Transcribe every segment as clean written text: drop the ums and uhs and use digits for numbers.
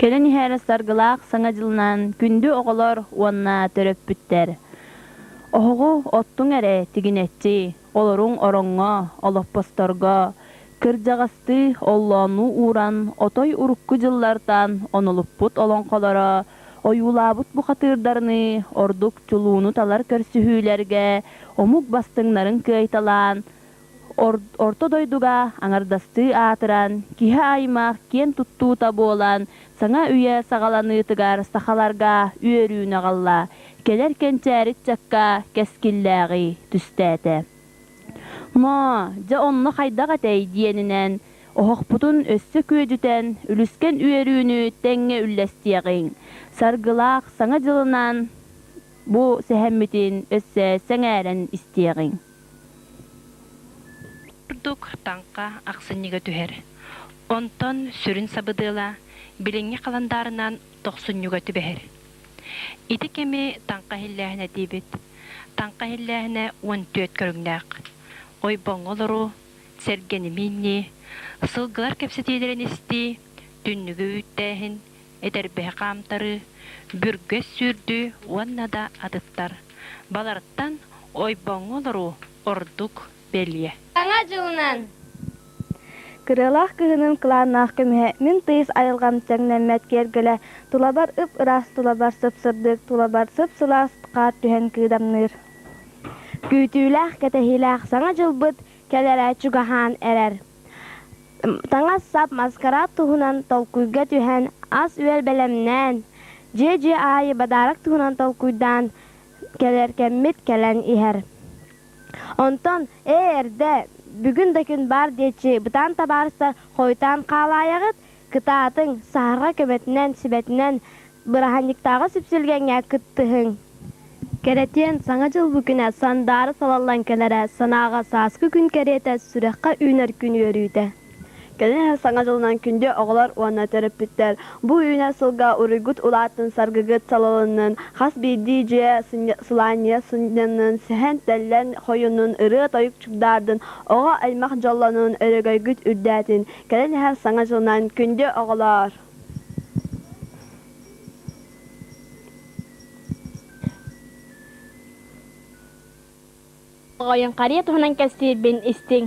Кэлэн иһэр саргылаах Саҥа дьылынан күндү оҕолор уонна төрөппүттэр! Оһоҕу оттуҥ эрэ тигинэччи, олоруҥ ороҥҥо, олоппосторго, кырдьаҕастыы оллооннуу ууран отой урукку дьыллартан онулуппут олоҥхолоро, ойуулаабыт бухатыырдарыныы ордук чулууну талар көрсүһүүлэргэ омук бастыҥнарын кыайталаан, Орто дойдуга аҥардастыы аатыран, киһи аймах киэн туттуута буолан, саҥа үйэ саҕаланыытыгар сахаларга үөрүүнү аҕалла, кэлэр кэнчээри ыччакка кэскиллээҕи түстээтэ. Ноо, дьэ онно хайдах этэй диэнинэн, оһохпутун өссө күөдьүтэн, үлүскэн үөрүүнү тэҥҥэ үллэстиэҕиҥ. Саргылаах Саҥа дьылынан бу сэһэммитин өссө сэҥээрэн истиэҕиҥ. Курдук таҥха ахсынньыга түһэр. Онтон сүрүн сабыдыала билиҥҥи халандаарынан тохсунньуга түбэһэр. Ити кэми таҥха иһиллээһинэ диибит. Таҥха иһиллээһинэ 14 көрүҥнээх. Ойбоҥҥо олоруу, сэргэни мииннии, сылгылар кэпсэтиилэрин истии, түннүгү үүттээһин, этэрбэһи хаамтарыы, бүргэс сүүрдүү уонна да атыттар. Балартан ойбоҥҥо олоруу ордук бэлиэ. Саҥа дьылынан! Кырыалаах кыһыным кылааннаах көмүһэ, мин тыйыс айылҕам тэҥнэммэт киэргэлэ, тулабар ып-ыраас, тулабар сып-сырдык, тулабар сып-сылаас хаар түһэн кыыдамныыр. Күүтүүлээх, кэтэһиилээх Саҥа дьылбыт кэлэрэ чугаһаан эрэр. Таҥас-сап, маскараат туһунан толкуйга түһэн, ас-үөл бэлэмнээн, дьиэ-дьиэ аайы бадаарак туһунан толкуйдаан кэлэр кэммит кэлэн иһэр. Онтон ээ эрдэ, бүгүн да күн баар диэччи бытаан табаарыстар хойутаан хаалаайаҕыт, кытаатыҥ, саһарҕа көмөтүнэн, сүбэтинэн бырааһынньыктааҕы сүпсүлгэҥҥэ кыттыһыҥ. Кэрэтиэн Саҥа дьыл бу күнэ сандаара салаллан кэлэрэ, санааҕа сааскы күн кэриэтэ сүрэххэ үүнэр күн үөрүүтэ. Кэлин иһэр Саҥа дьылынан күндү оҕолор уонна төрөппүттэр! Бу үүнэр сылга уруйгут улааттын, саргыгыт салалыннын, хас биирдии дьиэ сылаанньыйа сынньаннын, сэһэн-тэллэн хойуннун, ырыа-тойук чугдаардын, оҕо аймах дьоллонун, өрөгөйгүт үрдээтин! Кэлин иһэр Саҥа дьылынан күндү оҕолоор! Оҕойун харыйа туһунан кэпсиирбин истиҥ.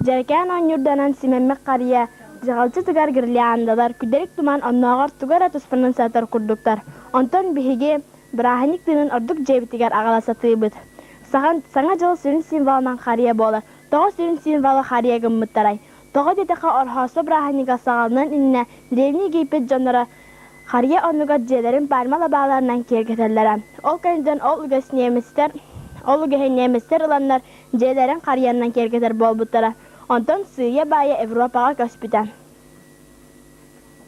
Дьэрэкээн оонньуурданан симэммит харыйа дьаҕалдьытыгар гирляндалар, күдэрик туман оннооҕор тугу эрэ туспанан сатар курдуктар. Онтон биһиги бырааһынньык тыынын ордук дьиэбитигэр аҕала сатыыбыт. Саҥа дьыл сүрүн символынан харыйа буолар. Тоҕо сүрүн символы харыйа гыммыттарай? Тоҕо диэтэххэ Орхоосо бырааһынньыга саҕаланыан иннинэ Древний Египет дьонноро Харыйа оннугар дьиэлэрин пальма лабааларынан киэргэтэллэрэ. Ол кэнниттэн ол үгэс немецтэр ол үгэһи немецтэр ыланнар дьиэлэрин харыйаннан киэргэтэр буолбуттара. Онтон сыыйа-баайа Европаҕа көспүтэ.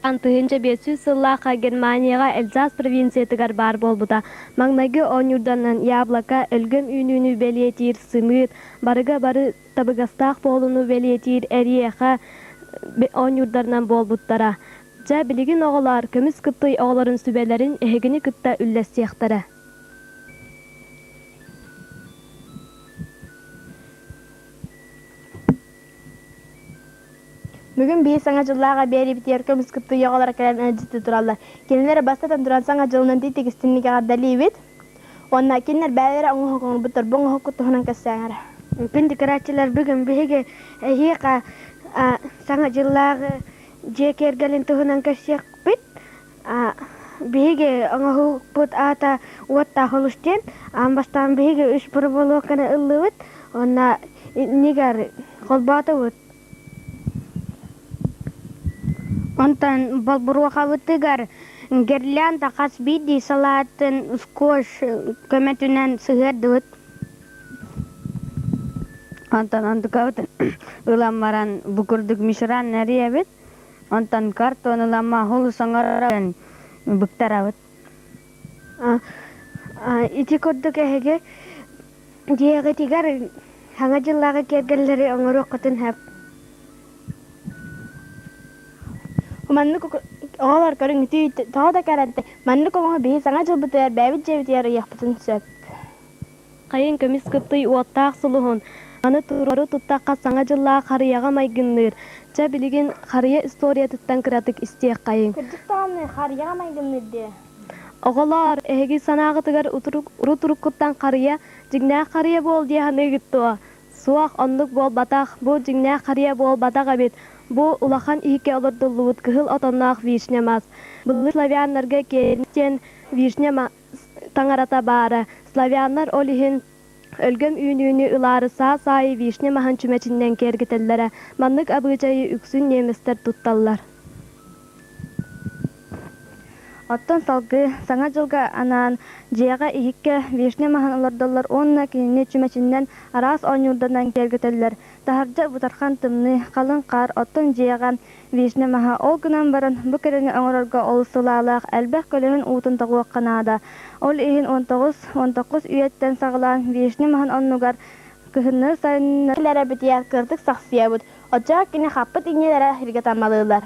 1500 сыллаахха Германияҕа Эльзас провинциятыгар баар буолбута. Маҥнайгы оонньуурданан яблоко, өлгөм үүнүүнү бэлиэтиир сымыыт, барыга бары табыгастаах буолууну бэлиэтиир эриэхэ оонньуурдарынан буолбуттара. Дьэ, билигин оҕолоор, көмүс кыптый оҕолорун сүбэлэрин эһигини кытта үллэстиэхтэрэ. Бүгүн биһи Саҥа дьыллааҕы биэриибитигэр көмүс кыптый оҕолоро кэлэн ыалдьыттыы тураллар. Кинилэр бастатан туран Саҥа дьылынан тиийдик эҕэрдэлиибит. Уонна кинилэр бэйэлэрэ оҥоһук оҥорбуттар. Бу оҥоһуккут туһунан кэпсээҥ эрэ. Күндү көрөөччүлэр, бүгүн биһиги эһиэхэ Саҥа дьыллааҕы дьиэ киэргэлин туһунан көрсүөхпүт. Биһиги оҥоһукпут аата Уоттаах олус диэн. Аан бастаан биһиги үс боробулуоканы ыллыбыт уонна иннигэр холбоотубут. Онтон болбуруохабытыгар гирлянда хас биирдии салаатын скотч көмөтүнэн сыһыардыбыт. Онтон онтукабыт ылан баран бу курдук мишран эрийэбит. Онтон картон ылан маһул оҥорон быктарабыт. Ити курдук эһиги дьиэҕитигэр Саҥа дьыллааҕы киэргэллэри оҥоруоххутун сөп. Маннык оҕолор көрүҥ тоҕо да кэрэнтэй маннык оҥоһу биһи Саҥа дьылбытыгар бэйэбит дьиэбитигэр ыйыахпытын сөп. Хайын көмүс кыптый уоттаах сулуһун. Маны туруору туттахха Саҥа дьыллаах харыйаҕа майгынныыр. Чэ, билигин харыйа историятыттан кыратык истиэххэйиҥ. Кырдьык даҕаны, харыйаҕа майгынныыр дии. Оҕолоор, эһиги санааҕытыгар урут-уруккуттан харыйа, дьиҥнээх харыйа буол дии саныыгыт дуо? Суох, оннук буолбатах. Бу дьиҥнээх харыйа буолбатах эбит. Бу улахан иһиккэ олордуллубут кыһыл отонноох вишня мас. Былыр славяннарга киэрмис диэн вишня таҥарата баара. Славяннар ол иһин Өлгөм үүнүүнү ылаары саас аайы вишня маһын чүмэчиннэн киэргэтэллэрэ. Маннык абыычайы үксүн немецтэр тутталлар. Оттон салгыы Саҥа дьылга анаан дьиэҕэ иһиккэ вишня маһын олордоллор уонна кинини чүмэчиннэн араас оонньуурданан киэргэтэллэр. Таһырдьа бытархан тымныы, халыҥ хаар, оттон дьиэҕэ вишня маһа. Ол гынан баран, бу кэрэни оҥорорго олус сылаалаах, элбэх көлөһүн уутун тоҕуохха наада. Ол иһин 19-19 үйэттэн саҕалаан вишня маһын оннугар кыһыннары-сайыннары Киллэрэбитигэр кыратык сахсыйабыт, оччоҕо кини хаппыт иҥиэлэрэ сиргэ таммалыыллар.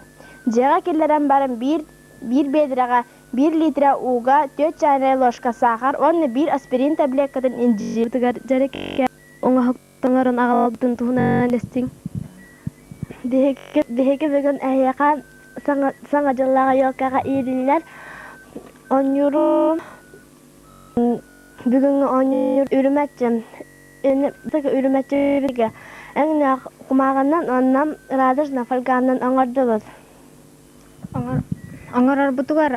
Дьиэҕэ киллэрэн баран биир биир биэдэрэҕэ биир литрэ ууга түөрт чаайнай ложка саахар уонна биир аспирин таблеткатын индьиир Дьэрэкэ оҥоһук оҥорон аҕалбытын туһунан истиҥ. Биһиги, биһиги бүгүн эһиэхэ саҥа, саҥа дьыллааҕы елкаҕа иириллэр оонньууру бүгүҥҥү оонньуур үрүмэччи үрүмэччи өҥнөөх кумааҕынан уонна радужна фольганан оҥордубут. Оҥорорбутугар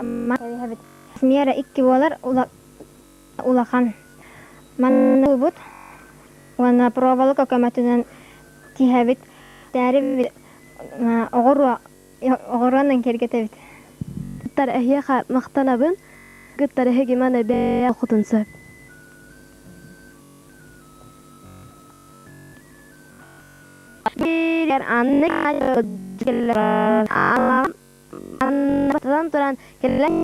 миэрэ икки буолар улахан. Манна уонна проволока көмөтүнэн тиһэбит, тээрибит, оҕуруо оҕуруонан киэргэтэбит. Тар эһиэхэ махтанабын, гыттар эһиги маны бэйэ хотун сөп. Анны Аннан туран кэлэн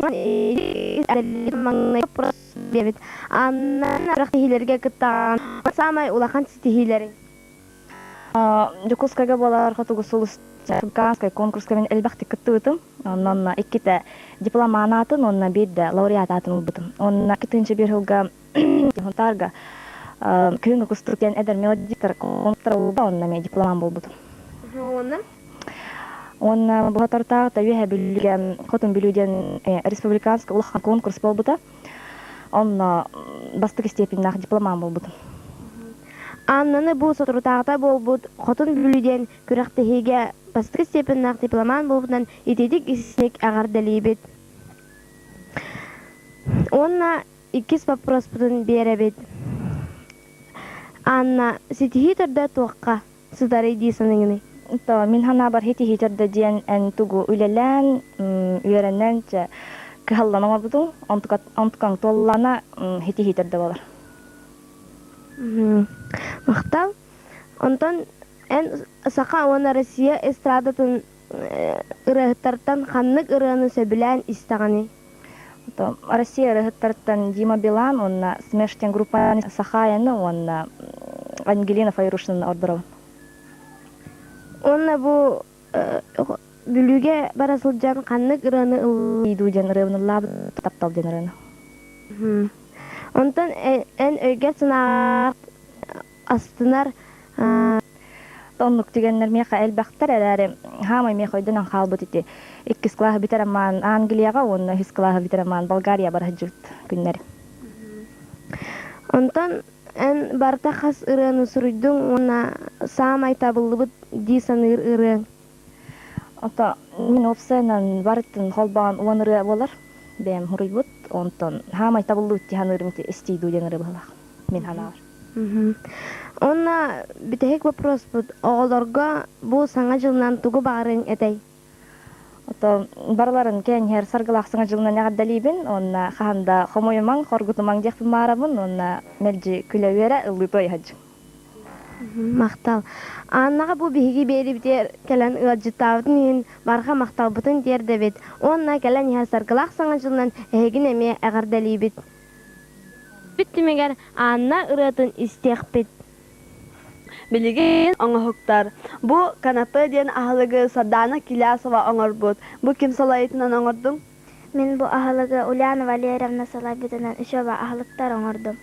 маҥнай диэбит. Аннан киһилэргэ кыттаҕан саамай улахан ситиһиилэриҥ. Дьокуускайга буолар Хотугу сулус Кавказскай конкурска мин элбэхтик кыттыбытым. Онон иккитэ дипломан аатын уонна биирдэ лауреат аатын ылбытым. Уонна 2001 сылга Хонтаарга күһүҥҥү кустук диэн эдэр мелодистар конкурстара буолла, онно эмиэ дипломан буолбутум. Уонна? Уонна бу соторутааҕыта Үөһээ Бүлүүгэ Хотун Бүлүү диэн республиканскай улахан конкурс буолбута. Онно бастакы степеннээх дипломан буолбутум. Аннаны бу соторутааҕыта буолбут Хотун Бүлүү диэн күрэхтэһиигэ бастакы степеннээх дипломан буолбутунан итиитик истиҥник эҕэрдэлиибит. Уонна Иккис боппуруоспутун биэрэбит. Анна, ситиһии төрдө туохха сытарый дии саныыгыный? То мин санаабар ситиһии төрдө диэн эн тугу үлэлээн, үөрэнэн чэ кыһаллан оҥорбутуҥ, онтукаҥ туоллаҕына ситиһии төрдө буолар. Махтал. Онтон эн саха уонна Россия эстрадатын ырыаһыттартан ханнык ырыаны сөбүлээн истэҕиний? Россия ырыаһыттарыттан Дима Билан уонна Смеш диэн группаны Сахаяны уонна Ангелина Файрушинаны ордоробун. Уонна бу Бүлүүгэ бара сылдьан ханнык ырыаны ыллыы диэн ырыабын ыллаабыт таптал диэн ырыаны. Онтон эн өйгөр-санааҕар астынар Оннук түгэннэр миэхэ элбэхтэр эрээри, хаамай миэхэ өйдөнөн хаалбыт ити. Иккис кылааһы бүтэр амаан Англияҕа уонна үһүс кылааһы бүтэр амаан Болгария бара сылдьыбыт күннэри. Онтон эн барыта хас ырыаны суруйдуҥ уонна саамай табыллыбыт дии саныыр ырыаҥ? Ото мин уопсайынан барытын холбоон уон ырыа буолар. Бэйэм суруйбут. Онтон хаамай табыллыбыт дии саныырым ити истиий дуу диэн ырыа быһыылаах. Мин санаабар. Уонна бүтэһик боппуруоспут оҕолорго бу Саҥа дьылынан тугу баҕарыаҥ этэй? Ото барыларын кэҥиһэр саргылаах Саҥа дьылынан эҕэрдэлиибин уонна хаһан да хомойумаҥ, хоргутумаҥ диэхпин баарабын уонна мэлдьи күлэ-үөрэ ыллыы-туой сылдьыҥ. Махтал. Аннаҕа бу биһиги биэрибитигэр кэлэн ыалдьыттаабытын иһин барҕа махталбытын тиэрдэбит уонна кэлэн иһэр саргылаах Саҥа дьылынан эһигин эмиэ эҕэрдэлиибит. Бүт түмүгэр Анна ырыатын истиэхпит. Билигин оҥоһуктар. Бу канапе диэн аһылыгы Сардаана Килясова оҥорбут. Бу ким салайыытынан оҥордуҥ? Мин бу аһылыгы Ульяна Валерьевна салайбытынан үчүгэй аһылыктар оҥордум.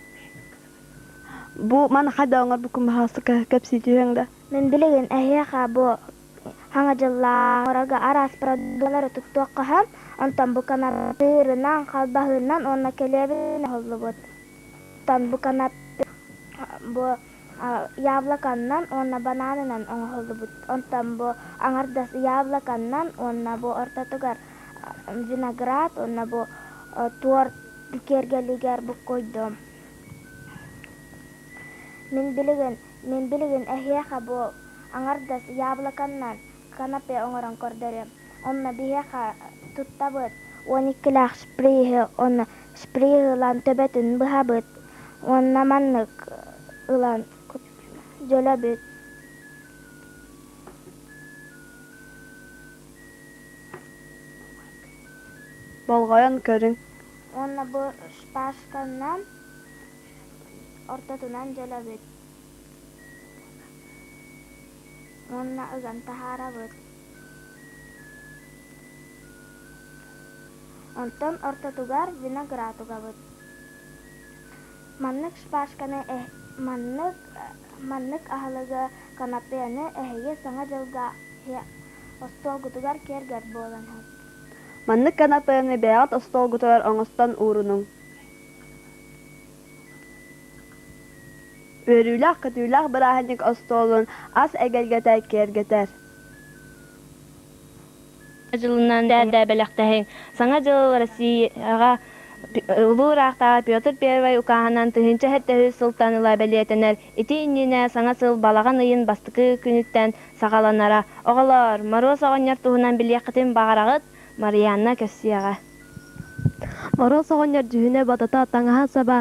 Бу маны хайда оҥорбуккун баһаалыста кэпсии түһүөҥ да? Мин билигин эһиэхэ бу Саҥа дьыллаах оҥорорго араас продукталары туттуохха сөп, онтон бу канаппыырынан, халбаһыынан уонна килиэбинэн оҥоһуллубут. Оттон бу канаппе бу яблоканнан уонна бананынан оҥоһуллубут. Онтон бу аҥардас яблоканнан уонна бу ортотугар виноград уонна бу торт киэргэлигэр буккуйдум. Мин билигин мин билигин эһиэхэ бу Аҥардас яблоканнан канапе оҥорон көрдөрүөм. Онно биһиэхэ туттабыт 12-лээх шприһи уонна шприһи ылан төбөтүн быһабыт уонна маннык ылан дьөлөбүт. Болҕойон көрүҥ. Уонна бу шпажканан ортотунан дьөлөбүт. Уонна ыган таһаарабыт. Онтон ортотугар виноград угабыт. Маннык шпажканы маннык маннык аһылыгы канапены эһиги Саҥа дьылга остуолгутугар киэргэр буолан иһэр. Маннык канапены бэйэҕит остуолгутугар оҥостон уурунуҥ. Үөрүүлээх-көтүүлээх бырааһынньык остуолун ас эгэлгэтэ киэргэтэр. Дьылынан бэлэхтэһиҥ. Саҥа дьыл Россияҕа Улуу ыраахтааҕы Петр Первай укааһынан 1073 сылтан ыла бэлиэтэнэр. Ити иннинэ саҥа сыл балаҕан ыйын бастакы күнүттэн саҕаланара. Оҕолоор, Моруос оҕонньор туһунан билиэххитин баҕараҕыт? Марианна кэпсиэҕэ. Моруос оҕонньор дьүһүнэ-бодото, таҥаһа-саба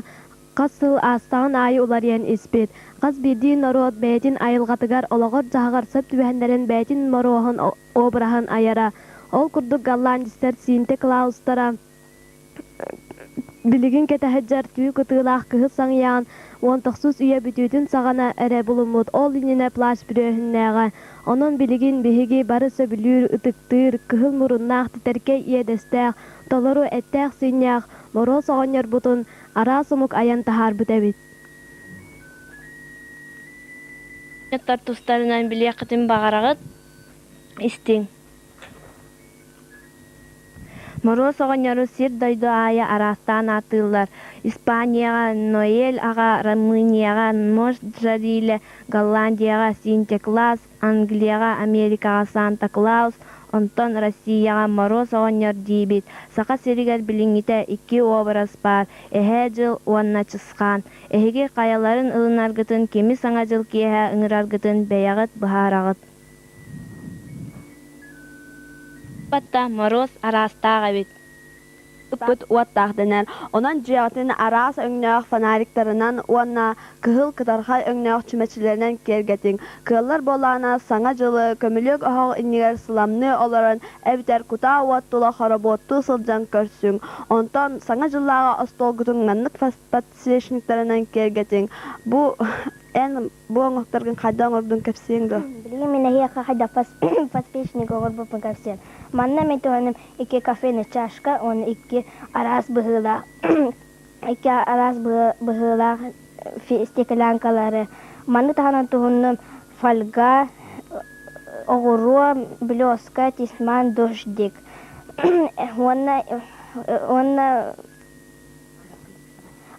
хас сыл аастаҕын аайы уларыйан испит. Хас биирдии норуот бэйэтин айылҕатыгар, олоҕор-дьаһаҕар сөп түбэһиннэрэн бэйэтин Моруоһун обраһын айара. Ол курдук голландецтар Синте Клаустара билигин кэтэһэ түү кытыылаах кыһыл саҥыйаҕын 19 үйэ бүтүүтүн саҕана эрэ булуммут, ол иннинэ плащ бүрүөһүннээҕэ. Онон билигин биһиги бары сөбүлүүр, ытыктыыр, кыһыл муруннаах, титэркэй иэдэстээх, толору эттээх-сииннээх Моруос оҕонньорбутун араас омук айан таһаарбыт эбит. Тустарынан билиэххитин баҕараҕыт? Истиҥ. Моруос оҕонньору сир-дойду аайы араастаан ааттыыллар: Испанияҕа Ноэль аҕа, Румынияҕа Мош Джариле, Голландияҕа Синте-Клаас, Англияҕа, Америкаҕа Санта Клаус, онтон Россияҕа Моруос оҕонньор диибит. Саха сиригэр билиҥҥитэ икки уобарас баар: Эһээ Дьыл уонна Чысхаан. Эһиги хайаларын ылынаргытын, кими Саҥа дьыл киэһэ ыҥыраргытын бэйэҕит быһаараҕыт. Батта Моруос араастаах эбит. Ыппыт уоттаах дэнэр. Онон дьиэҕитин араас өҥнөөх фонариктарынан уонна кыһыл кытархай өҥнөөх чүмэчилэринэн киэргэтиҥ. Кыаллар буоллаҕына, Саҥа дьылы көмүлүөк оһох иннигэр сыламныы олорон эбэтэр кутаа уот тула хоробуоттуу сылдьан көрсүҥ. Онтон Саҥа дьыллааҕы остуолгутун маннык подсвечниктарынан киэргэтиҥ. Бу эн Бу оҥоһуктаргын хайдах оҥордуҥ кэпсиэҥ дуо? Билигин мин эһиэхэ хайдах подсвечник оҥорбуппун кэпсиэм. Манна мин туһаным икки кофейный чашка уонна икки араас быһыылаах икки араас быһыылаах стеклянкалары. Маны таһынан туһуннум фольга, оҕуруо, блеска, тисман, дождик уонна уонна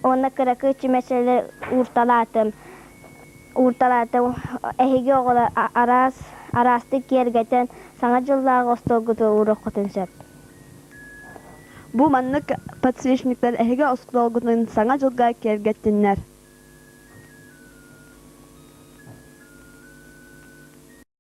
Уонна кыракый чүмэчилэри уурталаатым. Уурталаатым. Эһиги оҕолор араас араастык киэргэтэн Саҥа дьыллааҕы остуолгутугар ууруоххутун сөп. Бу маннык подсвечниктар эһиги остуолгутун Саҥа дьылга киэргэттиннэр.